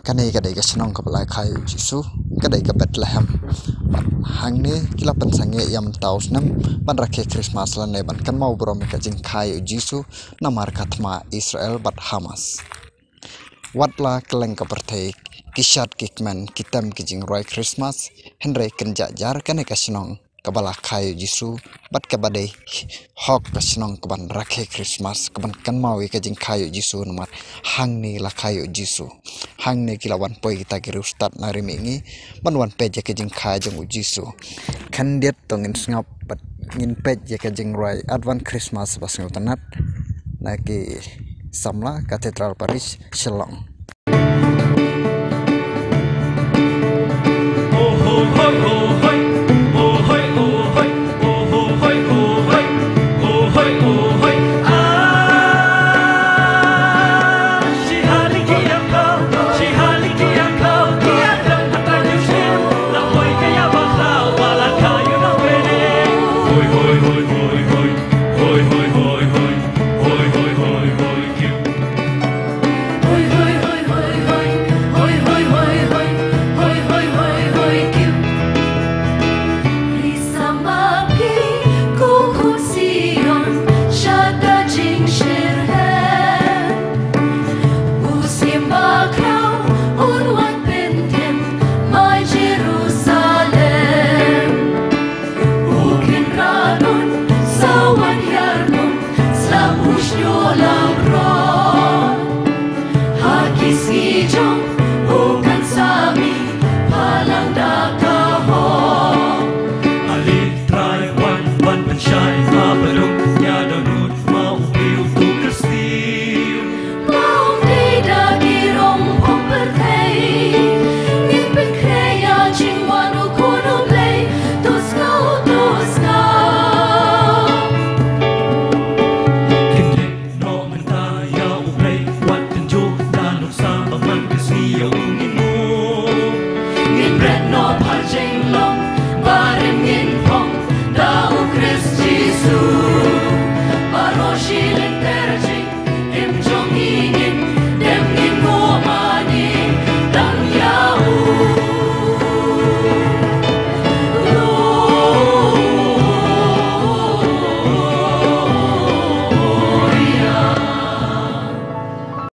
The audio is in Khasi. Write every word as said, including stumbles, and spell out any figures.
Kane ka dei ka shnong kaba la kha ïa u Jisu, ka dei ka Bethlehem. Bad hangne ki la pynsangeh ïa mynta u snem ban rakhe Christmas lane ban kynmaw burom ïa ka jingkha ïa u Jisu namar ka thma Israel bad Hamas. Wat la kylleng ka pyrthei ki shad ki kmen ki tem ki jingrwai Christmas, hynrei kynja jar kane ka shnong kaba la kha ïa u Jisu bad kaba dei hok ka shnong kaban rakhe Christmas, kaban kynmaw ïa ka jingkha ïa u Jisu namar hangne la kha ïa u Jisu. Hangne ki la wan poi kita ki riewstad na ri mihngi ban wan peit ïa ka jingkha jong u Jisu. Khyndiat to ngin sngap bad ngin peit ïa ka jingrwai Advent Christmas ba sngewtynnat na ki samla Cathedral Parish, Shillong.